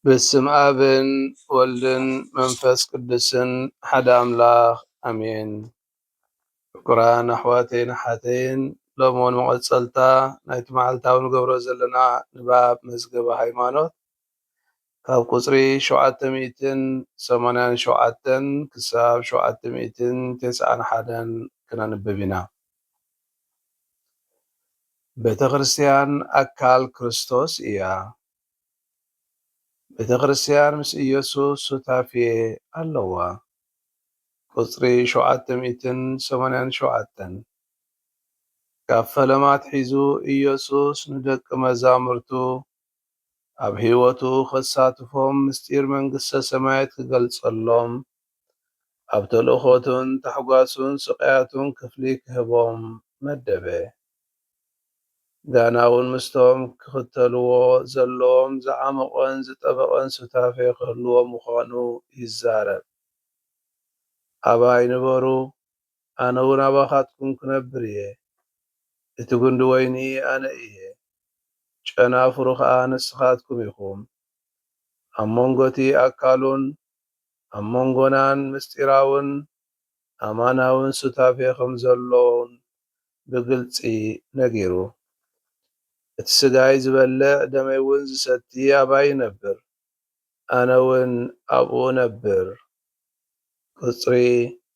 በስም ኣብን ወልድን መንፈስ ቅዱስን ሓደ ኣምላኽ ኣሜን። ፍቁራን ኣሕዋተይን ኣሓተይን፣ ሎሚ እውን መቐጸልታ ናይቲ መዓልታዊ ንገብሮ ዘለና ንባብ መዝገበ ሃይማኖት ካብ ቁጽሪ ሸውዓተ ሚእትን ሰማንያን ሸውዓተን ክሳብ ሸውዓተ ሚእትን ተስዓን ሓደን ክነንብብ ኢና። ቤተ ክርስቲያን ኣካል ክርስቶስ እያ። ቤተ ክርስቲያን ምስ ኢየሱስ ሱታፌ ኣለዋ። ቁጽሪ ሸውዓተ ሚእትን ሰማንያን ሸውዓተን። ካብ ፈለማ ኣትሒዙ ኢየሱስ ንደቂ መዛሙርቱ ኣብ ህይወቱ ከሳትፎም፣ ምስጢር መንግስተ ሰማያት ክገልጸሎም፣ ኣብ ተልእኾቱን ታሕጓሱን ስቃያቱን ክፍሊ ክህቦም መደበ። ጋና እውን ምስቶም ክኽተልዎ ዘለዎም ዝዓመቖን ዝጠበቐን ሱታፌ ክህልዎ ምዃኑ ይዛረብ። ኣባይ ንበሩ፣ ኣነ እውን ኣባኻትኩም ክነብር እየ። እቲ ጉንዲ ወይኒ ኣነ እየ፣ ጨናፍሩ ኸኣ ንስኻትኩም ኢኹም። ኣብ መንጎ እቲ ኣካሉን ኣብ መንጎናን ምስጢራውን ኣማናውን ሱታፌ ከም ዘሎን ብግልጺ ነጊሩ። እቲ ስጋይ ዝበልዕ ደመይ እውን ዝሰቲ ኣባይ ይነብር፣ ኣነ እውን ኣብኡ እነብር። ቁጽሪ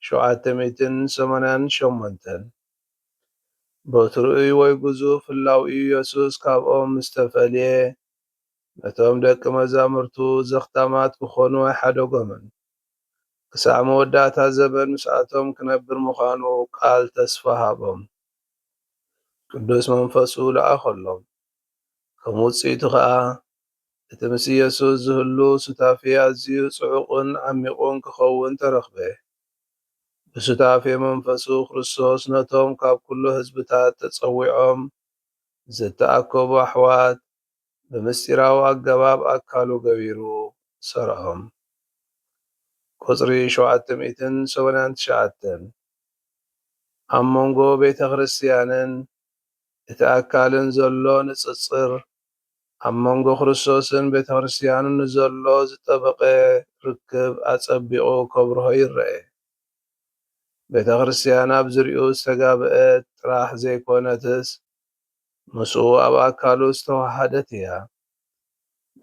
ሸውዓተ ሚእትን ሰማንያን ሸሞንተን። በቲ ርኡይ ወይ ግዙፍ ህላዌኡ ኢየሱስ ካብኦም ምስ ተፈልየ፣ ነቶም ደቂ መዛሙርቱ ዘኽታማት ክኾኑ ኣይሓደጎምን። ክሳዕ መወዳእታ ዘበን ምስኣቶም ክነብር ምዃኑ ቃል ተስፋ ሃቦም። ቅዱስ መንፈሱ ለኣኸሎም። ከም ውጽኢቱ ኸኣ፣ እቲ ምስ ኢየሱስ ዝህሉ ሱታፌ ኣዝዩ ጽዑቕን ዓሚቑን ክኸውን ተረኽበ። ብሱታፌ መንፈሱ ክርስቶስ ነቶም ካብ ኩሉ ህዝብታት ተጸዊዖም ዝተኣከቡ ኣሕዋት ብምስጢራዊ ኣገባብ ኣካሉ ገቢሩ ሰርዖም። ቁጽሪ ሸውዓተ ሚእትን ሰማንያን ትሽዓተን። ኣብ መንጎ ቤተ ክርስቲያንን እቲ ኣካልን ዘሎ ንጽጽር፣ ኣብ መንጎ ክርስቶስን ቤተ ክርስቲያንን ንዘሎ ዝጠበቐ ርክብ ኣጸቢቑ ከብርሆ ይረአ። ቤተ ክርስቲያን ኣብ ዝርኡ ዝተጋብአት ጥራሕ ዘይኮነትስ፣ ምስኡ ኣብ ኣካሉ ዝተዋሃደት እያ።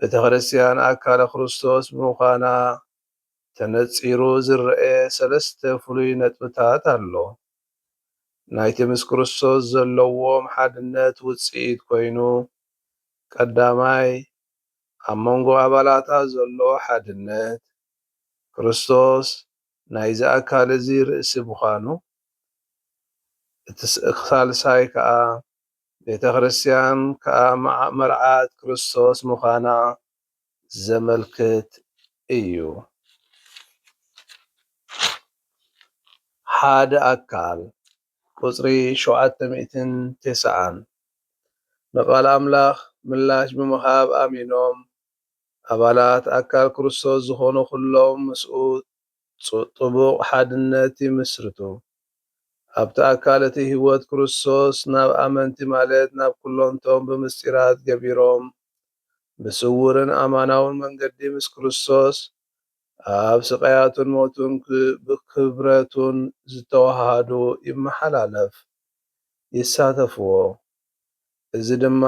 ቤተ ክርስቲያን ኣካለ ክርስቶስ ብምዃና ተነጺሩ ዝረአ ሰለስተ ፍሉይ ነጥብታት ኣሎ። ናይቲ ምስ ክርስቶስ ዘለዎም ሓድነት ውጽኢት ኮይኑ፣ ቀዳማይ፣ ኣብ መንጎ ኣባላታ ዘሎ ሓድነት፣ ክርስቶስ ናይዚ ኣካል እዚ ርእሲ ምዃኑ፣ እቲ ስ-፣ ሳልሳይ ከኣ፣ ቤተ ክርስቲያን ከኣ መዓ-፣ መርዓት ክርስቶስ ምዃና ዘመልክት እዩ። ሓደ ኣካል፣ ቁጽሪ ሸውዓተ ሚእትን ተስዓን። ንቃል ኣምላኽ ምላሽ ብምሃብ ኣሚኖም፣ ኣባላት ኣካል ክርስቶስ ዝኾኑ ኩሎም ምስኡ ጽ-፣ ጥቡቕ ሓድነት ይምስርቱ። ኣብቲ ኣካል እቲ ህይወት ክርስቶስ ናብ ኣመንቲ፣ ማለት ናብ ኩሎምቶም ብምስጢራት ገቢሮም፣ ብስውርን ኣማናውን መንገዲ ምስ ክርስቶስ ኣብ ስቃያቱን ሞቱን ክ-፣ ብክብረቱን ዝተዋሃዱ ይመሓላለፍ፣ ይሳተፍዎ። እዚ ድማ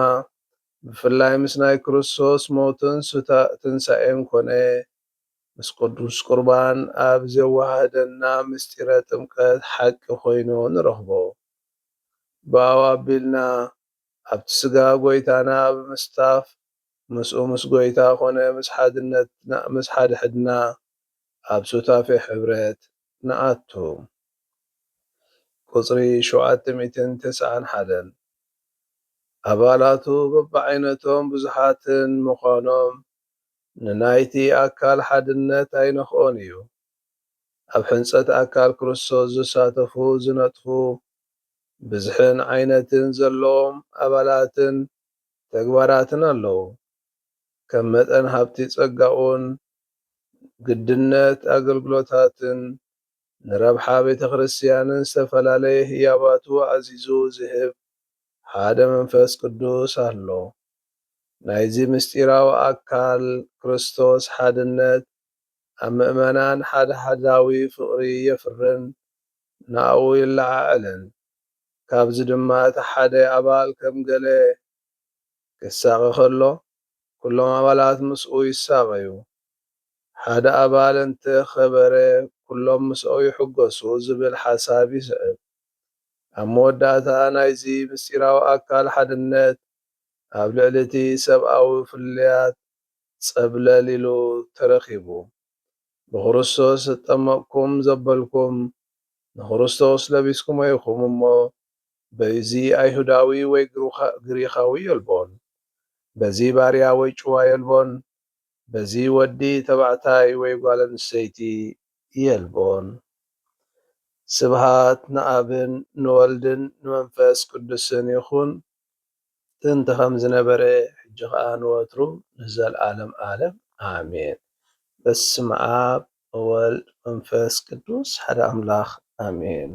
ብፍላይ ምስ ናይ ክርስቶስ ሞትን ሱታ-፣ ትንሳኤን ኮነ፣ ምስ ቅዱስ ቁርባን ኣብ ዘዋህደና ምስጢረ ጥምቀት ሓቂ ኮይኑ ንረኽቦ። ብኣው ኣቢልና ኣብቲ ስጋ ጎይታና ብምስታፍ፣ ምስኡ ምስ ጎይታ ኮነ ምስ ሓድነትና፣ ምስ ሓድሕድና ኣብ ሱታፌ ሕብረት ንኣቱ። ቁጽሪ ሸውዓተ ሚእትን ተስዓን ሓደን። ኣባላቱ በብዓይነቶም ብዙሓትን ምዃኖም ንናይቲ ኣካል ሓድነት ኣይነኽኦን እዩ። ኣብ ሕንጸት ኣካል ክርስቶስ ዝሳተፉ፣ ዝነጥፉ፣ ብዝሕን ዓይነትን ዘለዎም ኣባላትን ተግባራትን ኣለዉ። ከም መጠን ሃብቲ ጸጋኡን ግድነት ኣገልግሎታትን ንረብሓ ቤተ ክርስቲያንን ዝተፈላለየ ህያባቱ ኣዚዙ ዝህብ ሓደ መንፈስ ቅዱስ ኣሎ። ናይዚ ምስጢራዊ ኣካል ክርስቶስ ሓድነት ኣብ ምእመናን ሓደ ሓዳዊ ፍቕሪ የፍርን ናብኡ ይለዓዓልን። ካብዚ ድማ እቲ ሓደ ኣባል ከም ገለ ክሳቐ ከሎ፣ ኩሎም ኣባላት ምስኡ ይሳቐዩ። ሓደ ኣባል እንተ ኸበረ፣ ኩሎም ምስኡ ይሕጎሱ ዝብል ሓሳብ ይስዕብ። ኣብ መወዳእታ ናይዚ ምስጢራዊ ኣካል ሓድነት ኣብ ልዕሊ እቲ ሰብኣዊ ፍልልያት ጸብለል ኢሉ ተረኺቡ። ብክርስቶስ እጠመቕኩም ዘበልኩም ንክርስቶስ ለቢስኩሞ ኢኹም እሞ፣ በዚ ኣይሁዳዊ ወይ ግሩኻ-፣ ግሪኻዊ የልቦን፣ በዚ ባርያ ወይ ጭዋ የልቦን፣ በዚ ወዲ ተባዕታይ ወይ ጓል ኣንስተይቲ የልቦን። ስብሃት ንኣብን ንወልድን ንመንፈስ ቅዱስን ይኹን፣ ጥንቲ ከም ዝነበረ፣ ሕጂ ኸኣ ንወትሩ ንዘለኣለም ዓለም ኣሜን። በስመ ኣብ ወወልድ መንፈስ ቅዱስ ሓደ ኣምላኽ ኣሜን።